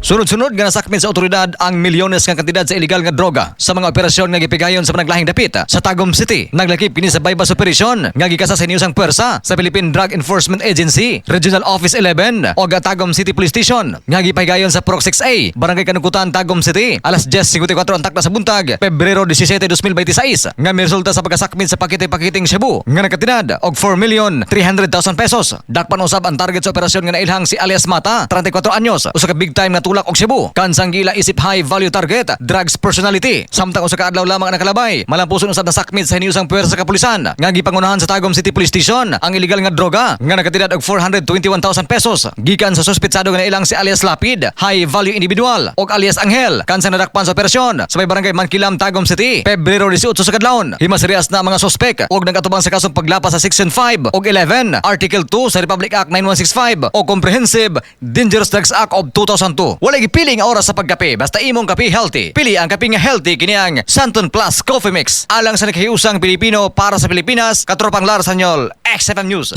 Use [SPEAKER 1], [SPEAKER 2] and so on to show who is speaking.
[SPEAKER 1] Sunod-sunod nga nasakmit sa otoridad ang milyones nga kantidad sa illegal nga droga sa mga operasyon nga gipigayon sa panaglahing dapit sa Tagum City. Naglakip kini sa buy-bust operation nga gikasa sa hinihusang puwersa sa Philippine Drug Enforcement Agency, Regional Office 11 o Tagum City Police Station nga gipahigayon sa Purok 6A, Barangay Kanungkutan, Tagum City. Alas 10:54 ang takna sa buntag, Pebrero 17, 2026, nga miresulta sa pagkasakmit sa pakite-pakiting shabu nga nakatindad og ₱4,300,000. Dakpan usab ang target sa operasyon nga nailhang si alias Mata, 34 anyos, usa ka big time nga tulak og shabu. Kansang gila isip high value target, drugs personality. Samtang usa ka adlaw lamang ang nakalabay, malampuson usab nasakmit sa hinihusang puwersa sa kapulisan nga gipangunahan sa Tagum City Police Station ang illegal nga droga nga nakatindad og ₱421,000 gikan sa suspetsado nga nailang si alias Lapid, high value individual, og alias Angel, kansang nadakpan sa operasyon sa may Barangay Mankilam, Tagum City, Pebrero 18 sa kadlawon. Himasirias na ang mga sospek og nagatubang sa kasong paglapas sa Section 5 og 11, Article 2 sa Republic Act 9165 o Comprehensive Dangerous Drugs Act of 2002. Wala gipiling oras sa pagkape basta imong kape healthy. Pili ang kape nga healthy, kini ang Santon Plus Coffee Mix. Alang sa nakahiusang Pilipino, para sa Pilipinas, Katropang Lar Sanyol, XFM News.